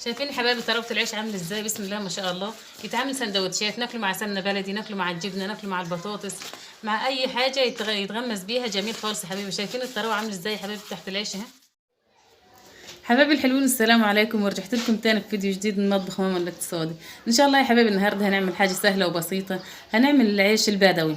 شايفين يا حبايبي طراوه العيش عامل ازاي؟ بسم الله ما شاء الله. يتعمل سندوتشات، ناكله مع سمنه بلدي، ناكله مع الجبنة، ناكله مع البطاطس، مع اي حاجة يتغمس بيها. جميل خالص يا حبايبي. شايفين الطراوه عامل ازاي يا حبايبي تحت العيش اهي. حبايبي الحلوين، السلام عليكم، ورجعت لكم تاني في فيديو جديد من مطبخ ماما الاقتصادي. ان شاء الله يا حبايبي النهارده هنعمل حاجة سهلة وبسيطة. هنعمل العيش البدوي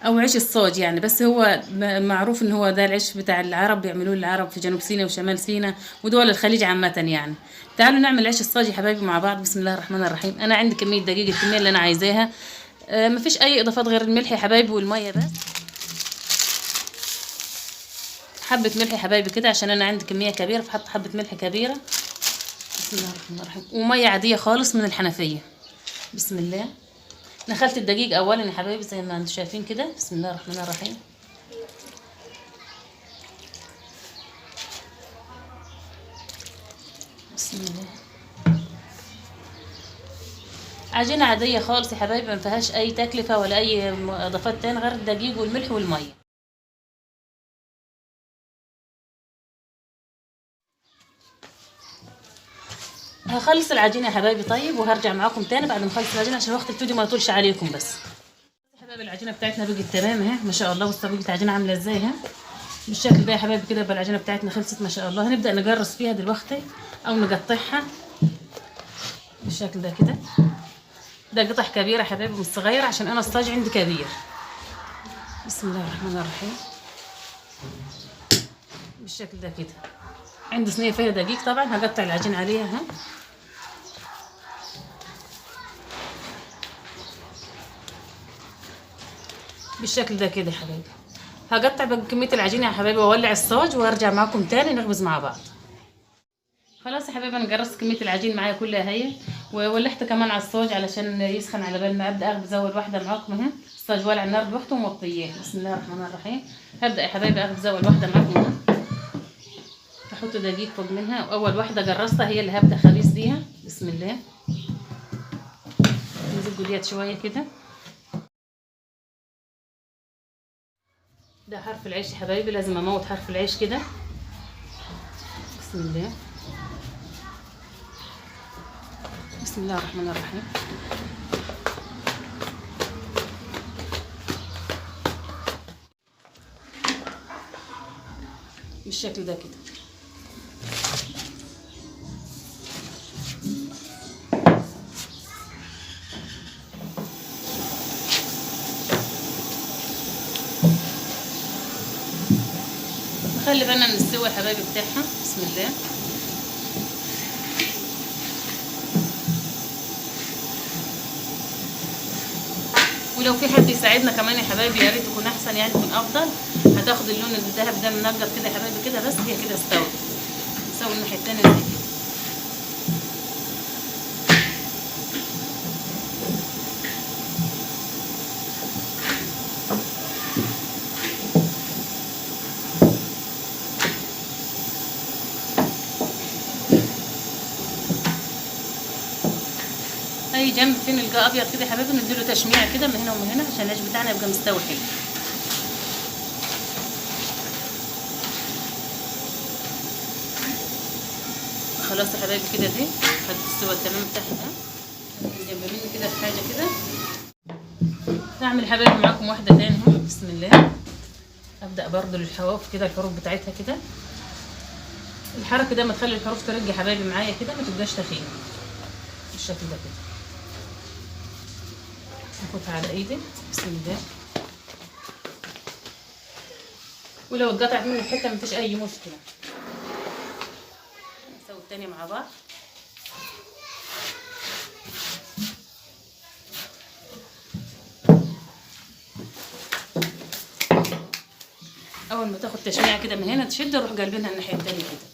او عيش الصاج يعني، بس هو معروف ان هو ده العيش بتاع العرب، بيعملوه العرب في جنوب سيناء وشمال سيناء ودول الخليج عامة يعني. تعالوا نعمل عيش الصاج يا حبايبي مع بعض. بسم الله الرحمن الرحيم. انا عندي كمية دقيق، الكمية اللي انا عايزاها، مفيش اي اضافات غير الملح يا حبايبي والمية بس. حبة ملح يا حبايبي كده عشان انا عندي كمية كبيرة، فحط حبة ملح كبيرة. بسم الله الرحمن الرحيم. ومية عادية خالص من الحنفية. بسم الله. نخلت الدقيق اولا يا حبايبي زي ما انتم شايفين كده. بسم الله الرحمن الرحيم. بسم الله. عجينة عادية خالص يا حبايبي، ما فيهاش اي تكلفة ولا اي اضافات تاني غير الدقيق والملح والمية. هخلص العجينة يا حبايبي طيب، وهرجع معاكم تاني بعد ما اخلص العجينة عشان وقت الفيديو ما يطولش عليكم. بس يا حبايبي العجينة بتاعتنا بقت تمام اهي ما شاء الله. بصوا بقت العجينة عامله ازاي اهي بالشكل ده يا حبايبي كده. يبقى العجينة بتاعتنا خلصت ما شاء الله. هنبدا نجرس فيها دلوقتي او نقطعها بالشكل ده كده. ده قطع كبيرة يا حبايبي مش صغيرة عشان انا الصاج عندي كبير. بسم الله الرحمن الرحيم. بالشكل ده كده. عندي صينية فيها دقيق طبعا، هقطع العجين عليها ها. بالشكل ده كده يا حبايبي. هقطع بقى كمية العجينة يا حبايبي واولع الصاج وارجع معاكم تاني نخبز مع بعض. خلاص يا حبايبي انا جرست كمية العجين معايا كلها اهي، وولعت كمان على الصاج علشان يسخن على بال ما ابدا اخبز اول واحدة معاكم اهي. الصاج والع النار بوحده ومغطياه. بسم الله الرحمن الرحيم. هبدا يا حبايبي اخبز اول واحدة معاكم اهي. هحط دقيق فوق منها، واول واحدة جرستها هي اللي هبدا خبيز بيها. بسم الله. نزيد ديت شوية كده. ده حرف العيش يا حبايبي، لازم اموت حرف العيش كده. بسم الله. بسم الله الرحمن الرحيم. بالشكل ده كده. نخلي بالنا من السوى يا حبايبي بتاعها. بسم الله. ولو في حد يساعدنا كمان يا حبايبي يا ريت يكون احسن، يعني يكون افضل. هتاخد اللون الذهب ده منقط كده يا حبايبي كده، بس هي كده استوت. نسوي الناحية التانية زي كده. اي جنب فين نلقاه ابيض كده يا حبايبي نديله تشميع كده من هنا ومن هنا عشان العيش بتاعنا يبقى مستوي حلو. خلاص يا حبايبي كده دي خدت السوا التمام بتاعها. جنب مني كده في حاجة كده. هعمل يا حبايبي معاكم واحدة تاني اهو. بسم الله. ابدا برضو للحواف كده الحروف بتاعتها كده. الحركة ده ما تخلي الحروف ترج يا حبايبي معايا كده، ما تبقاش تخينة بالشكل ده كده. اخدها على ايدي. بسم الله. ولو اتقطعت مني حتة مفيش اي مشكلة. نسوي التانية مع بعض. اول ما تاخد تشميعه كده من هنا تشد، نروح قلبينها الناحية التانية كده.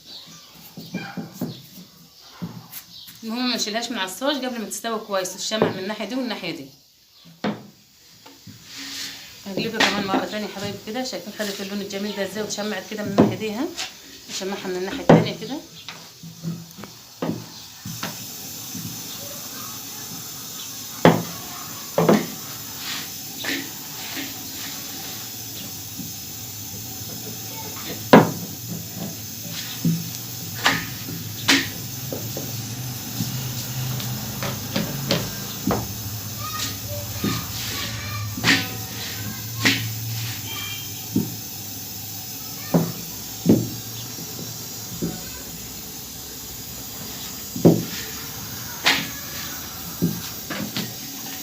المهم ما نشيلهاش من على الصاج قبل ما تستوي كويس الشمع من الناحية دي والناحية دي. هقلبها كمان مرة تانية يا حبايبي كده. شايفين خدت اللون الجميل ده ازاي وتشمعت كده من الناحية دي ها. نشمعها من الناحية التانية كده.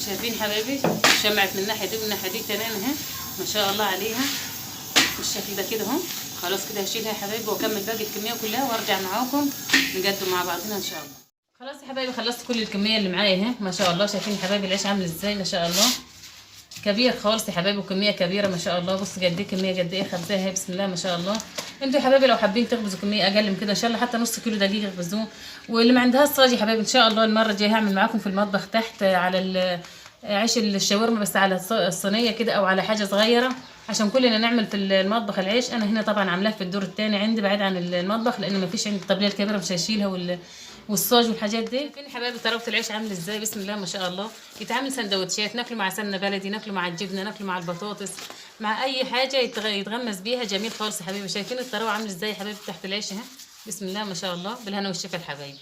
شايفين حبايبي شمعت من الناحية دي ومن الناحية دي تمام اهي ما شاء الله عليها بالشكل ده كده اهو. خلاص كده هشيلها يا حبايبي واكمل باقي الكمية كلها وارجع معاكم نقدم مع بعضنا ان شاء الله. خلاص يا حبايبي خلصت كل الكمية اللي معايا اهي ما شاء الله. شايفين يا حبايبي العيش عامل ازاي ما شاء الله، كبير خالص يا حبايبي وكمية كبيرة ما شاء الله. بصوا قد ايه كمية، قد ايه خبزاها اهي بسم الله ما شاء الله. انتوا يا حبايبي لو حابين تخبزوا كمية اقل من كده ان شاء الله حتى نص كيلو دقيق اخبزوه. واللي ما عندهاش صاج يا حبايبي ان شاء الله المرة الجاية هعمل معاكم في المطبخ تحت على عيش الشاورما، بس على الصينية كده او على حاجة صغيرة عشان كلنا نعمل في المطبخ العيش. انا هنا طبعا عاملاه في الدور الثاني عندي بعيد عن المطبخ لان ما فيش عندي الطبلية الكبيرة مش هشيلها والصاج والحاجات دي. شايفين يا حبايبي طراوه العيش عامل ازاي بسم الله ما شاء الله. يتعمل سندوتشات، ناكله مع سمنه بلدي، ناكله مع الجبنة، ناكله مع البطاطس، مع اي حاجة يتغمس بيها. جميل خالص يا حبايبي. شايفين الطراوه عامل ازاي يا حبايبي تحت العيش اهي بسم الله ما شاء الله. بالهنا والشفا الحبايب.